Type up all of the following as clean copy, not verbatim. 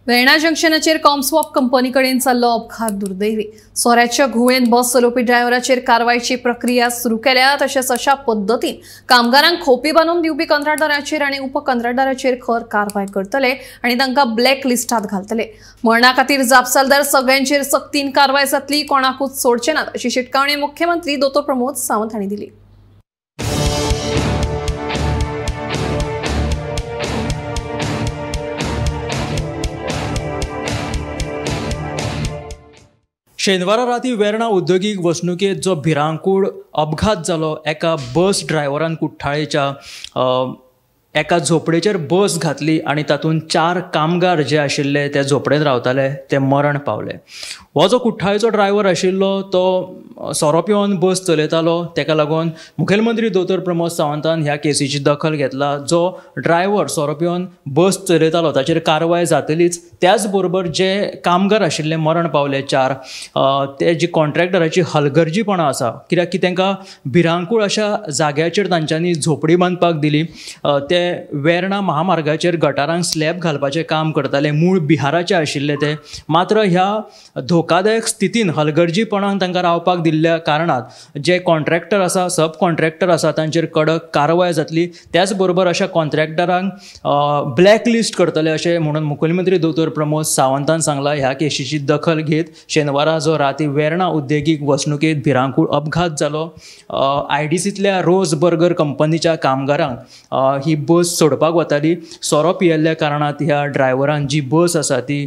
Verna जंक्शनाचेर कॉमस्वॉप company कडेन जाल्लो अपघात दुर्दैवी. सोऱ्याच्या घुंवळेन बस चलोवपी ड्रायव्हराचेर कारवायची प्रक्रिया सुरू केल्या. तशेंच अशा पद्दतीन कामगारांक खोपी बांदून दिवपी कंत्राटदाराचेर आनी उपकंत्राटदाराचेर खर कारवाय करतले आनी तांकां ब्लॅक लिस्टांत घालतले. मरणा खातीर जापसालदार सगळ्यांचेर सक्तीन कारवाय जातली, कोणाकूच सोडचे नात अशी शिटकावणी मुख्यमंत्री दोतोर प्रमोद सावंत हांणी दिली. शेनवारा राती वेर्णा उद्योगीक वसणुकेंत जो भिरांकूळ अपघात जालो, एका बस ड्रायव्हरान कुठ्ठाळेच्या एका झोपडेचेर बस घातली आनी तातूंत 4 कामगार जे आशिल्ले ते झोपडेंत रावताले ते मरण पावले. हो जो कुठ्ठाळेचो ड्रायव्हर आशिल्लो तो सोरो पिवन बस चलयतालो. ताका लागून मुखेलमंत्री दोतोर प्रमोद सावंतान ह्या केसीची दखल घेतला. जो ड्रायव्हर सोरो पिवन बस चलयतालो ताचेर कारवाय जातलीच, त्याच बरोबर जे कामगार आशिल्ले मरण पावले 4, ते जी कॉन्ट्रॅक्टराची हलगर्जीपणां आसा, कित्याक की तांकां भिरांकूळ अशा जाग्याचेर तांच्यांनी झोपडी बांदपाक दिली. ते वेर्णा महामार्गाचेर गटारांक स्लॅब घालपाचें काम करताले, मूळ बिहाराचे आशिल्ले ते. मात्र ह्या धोकादायक स्थितीन हलगर्जीपणान तांकां रावपाक दिल्ल्या कारणान जे कॉन्ट्रॅक्टर आसा, सब कॉन्ट्रॅक्टर आसा तांचेर कडक कारवाय जातली. त्याच बरोबर अशा कॉन्ट्रॅक्टरांक ब्लॅक लिस्ट करतले अशें म्हणून मुखेलमंत्री दोतोर प्रमोद सावंतान सांगला. ह्या केशीची दखल घेत शेनवारा जो राती वेर्णा उद्देगीक वसणुकेंत भिरांकूळ अपघात जालो, आयडीसींतल्या रोज बर्गर कंपनीच्या कामगारांक ही बस सोडपाक वताली. सोरो पियेल्ल्या कारणान ह्या ड्रायव्हरान जी बस आसा ती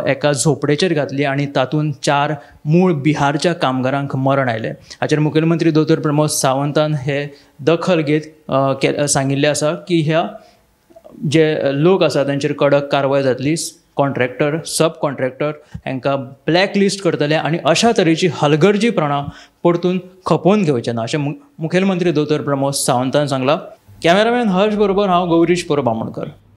एका झोपडेचेर घातली आनी तातूंत 4 मूळ बिहारच्या कामगारांक मरण आयलें. हाचेर मुखेलमंत्री दोतोर प्रमोद सावंतान हे दखल घेत सांगिल्लें आसा की ह्या जे लोक आसा तांचेर कडक कारवाय जातली, कॉन्ट्रॅक्टर, सब कॉन्ट्रॅक्टर हांकां ब्लॅक लिस्ट करतले आनी अशा तरेची हलगर्जीपणां परतून खपोवन घेवचे ना अशें मुखेलमंत्री दोतोर प्रमोद सावंतान सांगलां. कॅमेरामॅन हर्ष बरोबर हांव गौरीश परब आमोणकर.